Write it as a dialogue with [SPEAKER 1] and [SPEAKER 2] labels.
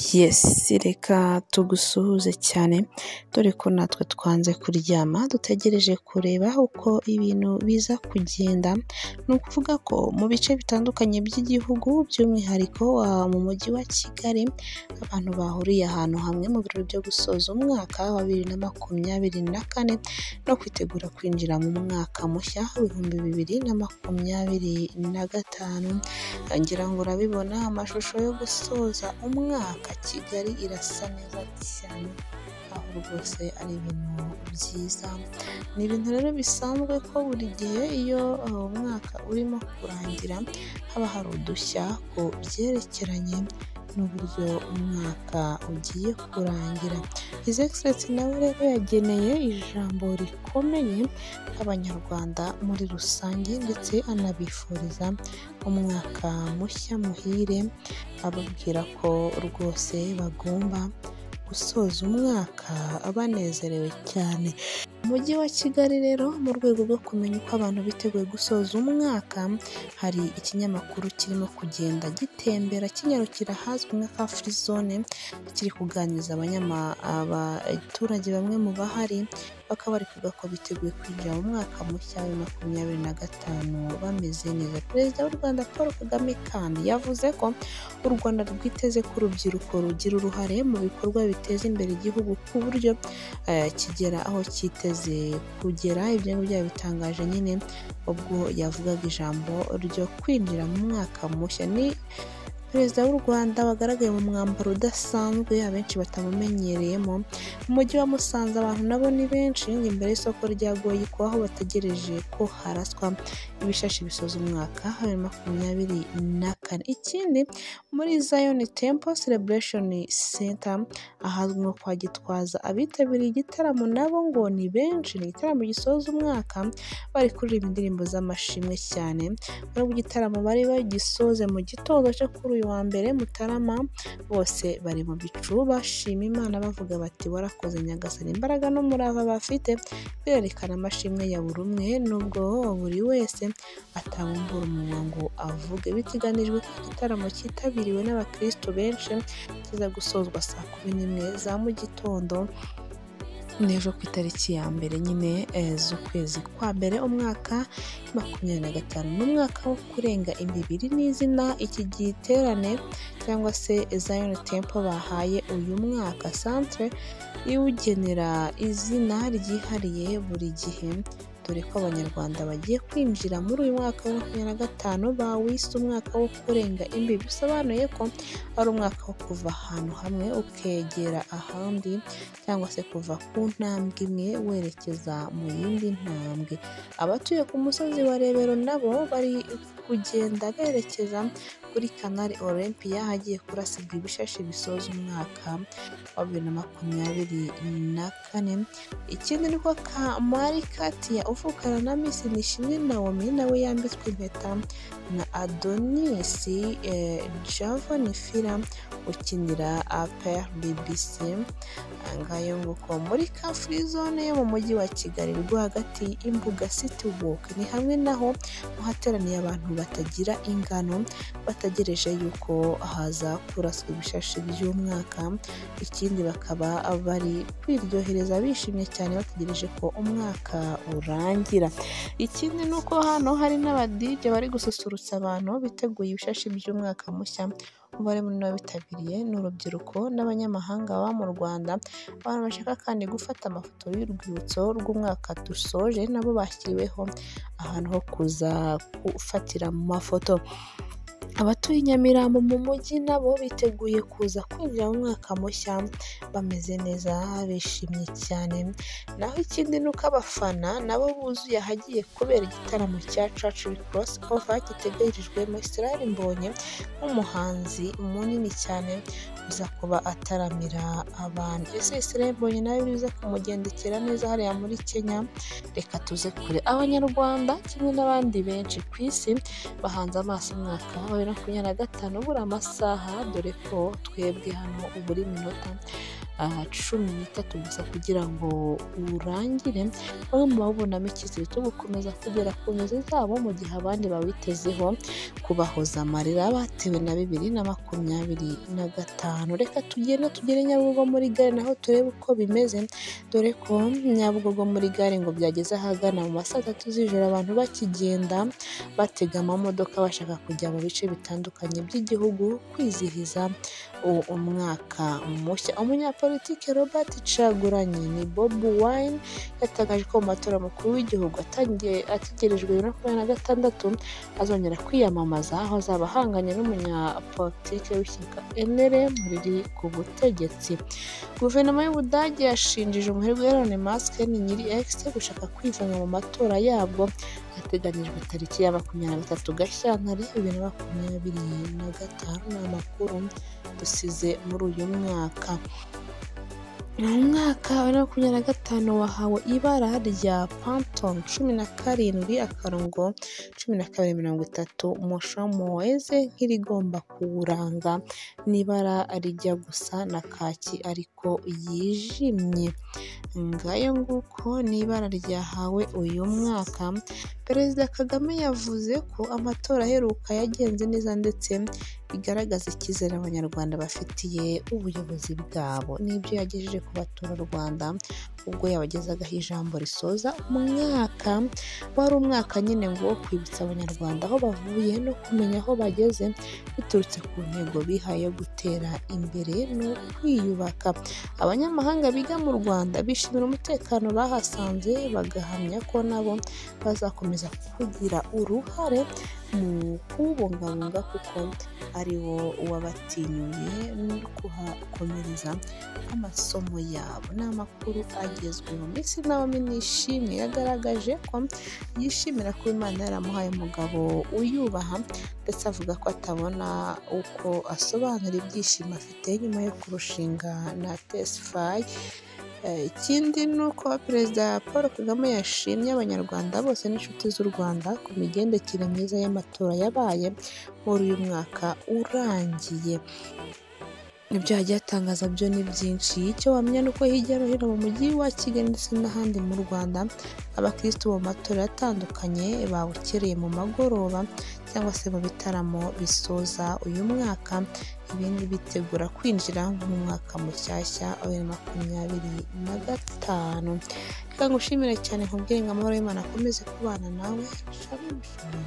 [SPEAKER 1] Yes, reka tugusuhuze cyane dore ko natwe twanze kuryama dutegereje kureba uko ibintu biza kugenda. Ni ukuvuga ko mu bice bitandukanye by'igihugu by'umwihariko mu mujyi wa Kigali, abantu bahuriye ahantu hamwe mu birori byo gusoza umwaka wa 2024 no kwitegura kwinjira mu mwaka mushya w'2025. Ngira ngo urabibona amashusho yo gusoza umwaka, Kigali irasa neza cyane, aho rwose ari ibintu byiza. Ni ibintu rero bisanzwe ko buri gihe iyo umwaka urimo kurangira haba hari udushya ku byerekeranye n'uburyo umwaka ugiye kurangira. His Excellency nawe rero yageneye ijambo rikomeye Abanyarwanda muri rusange ndetse anabifuriza umwaka mushya muhire, ababwira ko rwose bagomba gusoza umwaka banezerewe cyane. Umujyi wa Kigali rero mu rwego rwo kumenya uko abantu biteguye gusoza umwaka, hari ikinyamakuru kirimo kugenda gitembera kinyarukira ahazwi nka Car Free Zone, kiri kuganiriza abaturage bamwe mu bahari, bakaba bari kuvuga ko biteguye kwinjira mu mwaka mushya wa 2025 bameze neza. Perezida w'u Rwanda Paul Kagame kandi yavuze ko u Rwanda rwiteze ko urubyiruko rugira uruhare mu bikorwa biteza imbere igihugu ku buryo kigera aho cyiteze kugera. Ibyo ngibyo yabitangaje nyine ubwo yavugaga ijambo ryo kwinjira mu mwaka mushya. Ni Perezida w'u Rwanda wagaragaye mu mwambaro udasanzwe abenshi batamumenyereyemo. Mu mujyi wa Musanze abantu nabo ni benshi, imbere y'isoko rya Goyiko aho bategereje ko haraswa ibishashi bisoza umwaka wa 2024. Ikindi muri Zion Temple Celebration Center ahazwi nko kwa Gitwaza, abitabiriye igitaramo nabo ngo ni benshi. Ni igitaramo gisoza umwaka, bari kuririmba indirimbo z'amashimwe cyane. Muri ubwo gitaramo bari bagisoze mu gitondo cyo kuri uyu wa mbere Mutarama, bose bari mu bicu bashima Imana bavuga bati warakoze Nyagasani. Imbaraga n'umurava bafite birerekana amashimwe ya buri umwe, nubwo buri wese atabumbura umunwa ngo avuge. Biteganijwe ko igitaramo cyitabiriwe n'abakristo benshi kiza gusozwa saa 11 za mu gitondo n'ejo ku itariki ya mbere nyine z'ukwezi kwa mbere umwaka 25. Ni umwaka wo kurenga imibiri n'izina iki giterane cyangwa se Zion Temple bahaye uyu mwaka. Centre iwugenera izina ryihariye buri gihe, dore ko Abanyarwanda bagiye kwinjira muri uyu mwaka wa 2025 bawise umwaka wo kurenga imbibi, bisobanuye ko ari umwaka wo kuva ahantu hamwe ukegera ahandi, cyangwa se kuva ku ntambwe imwe werekeza mu yindi ntambwe. Abatuye ku musozi wa Rebero nabo bari kugenda berekeza kuri Canal Olympia hagiye kurasirwa ibishashi bisoza umwaka wa 2024. Ikindi ni uko Kamari Katia uvukana na Miss Nishimwe Naomi nawe yambitswe impeta na Adonis Javon Fila ukinira APR BBC. Ngayo nguko muri Car Free Zone yo mu mujyi wa Kigali rwagati, Imbuga City Walk ni hamwe naho hateraniye abantu batagira ingano bategereje yuko haza kuraswa ibishashi by'umwaka. Ikindi bakaba bari kwiryohereza bishimye cyane bategereje ko umwaka urangira. Ikindi ni uko hano hari n'abadije bari gususurutsa abantu biteguye ibishashi by'umwaka mushya. Umubare munini w'abitabiriye ni urubyiruko n'abanyamahanga baba mu Rwanda. Abantu bashaka kandi gufata amafoto y'urwibutso rw'umwaka dusoje nabo bashyiriweho ahantu ho kuza gufatira amafoto. Abatuye Nyamirambo mu mujyi nabo biteguye kuza kwinjira mu mwaka mushya bameze neza bishimye cyane. Naho ikindi ni uko abafana nabo buzuye ahagiye kubera igitaramo cya Churchill Cross Over gitegerejwemo Israel Mbonyi nk'umuhanzi munini cyane uza kuba ataramira abantu. Ese Israel Mbonyi nawe biza kumugendekera neza hariya muri Kenya? Reka tuze kure. Abanyarwanda kimwe n'abandi benshi ku isi bahanze amaso umwaka wa 2025 ubura amasaha, dore ko twebwe hano ubura iminota. 13 gusa kugira ngo urangire. Bamwe mu bawubonamo icyizere cyo gukomeza kugera ku nzozi zabo, mu gihe abandi bawitezeho kubahoza amarira batewe na 2025. Reka tugende tugere Nyabugogo muri gare naho turebe uko bimeze, dore ko Nyabugogo muri gare ngo byageze ahagana mu ma saa 3 z'ijoro abantu bakigenda batega amamodoka bashaka kujya mu bice bitandukanye by'igihugu kwizihiza umwaka mushya. Umunyapolitike Robert Kyagulanyi ni Bobi Wine yatangaje ko mu matora mukuru w'igihugu ategerejwe 2026 azongera kwiyamamaza, aho azaba ahanganye n'umunyapolitike w'ishyaka NRM riri ku butegetsi. Guverinoma y'Ubudage yashinjije umuherwe Elon Musk ni nyiri X gushaka kwivanga mu matora yabwo ateganyijwe tariki ya 23 Gashyantare 2025. Ni amakuru dusize muri uyu mwaka. Mu mwaka wa 2025 wahawe ibara rya Pantone 17-1230 Moshomoweze nk'irigomba kuwuranga, n'ibara rijya gusa na kaki ariko yijimye. Ngayo nguko ni ibara ryahawe uyu mwaka. Perezida Kagame yavuze ko amatora aheruka yagenze neza ndetse bigaragaza icyizere Abanyarwanda bafitiye ubuyobozi bwabo. N'ibyo yagejeje ku baturarwanda ubwo yabagezagaho ijambo risoza umwaka. Wari umwaka nyine ngo wo kwibutsa Abanyarwanda aho bavuye no kumenya aho bageze biturutse ku ntego bihaye yo gutera imbere no kwiyubaka. Abanyamahanga biga mu Rwanda bishimira umutekano bahasanze, bagahamya ko nabo bazakomeza kugira uruhare mu kuwubungabunga kuko ari wo wabatinyuye no kuhakomereza amasomo yabo. Ni amakuru agezweho. Miss Naomi Nishimwe yagaragaje ko yishimira kuba Imana yaramuhaye umugabo uyubaha, ndetse avuga ko atabona uko asobanura ibyishimo afite nyuma yo kurushinga na Tesfaye. Ikindi ni uko Perezida Paul Kagame yashimye Abanyarwanda bose n'inshuti z'u Rwanda ku migendekere myiza y'amatora yabaye muri uyu mwaka urangiye. Ibyo yagiye atangaza byo ni byinshi. Icyo wamenya ni uko hirya no hino mu mujyi wa Kigali ndetse n'ahandi mu Rwanda abakirisitu mu matorero atandukanye babukereye mu magoroba cyangwa se mu bitaramo bisoza uyu mwaka, ibindi bitegura kwinjira mu mwaka mushyashya wa 2025. Reka ngushimire cyane nkubwire ngo amahoro y'Imana akomeze kubana nawe. Shalom shalom.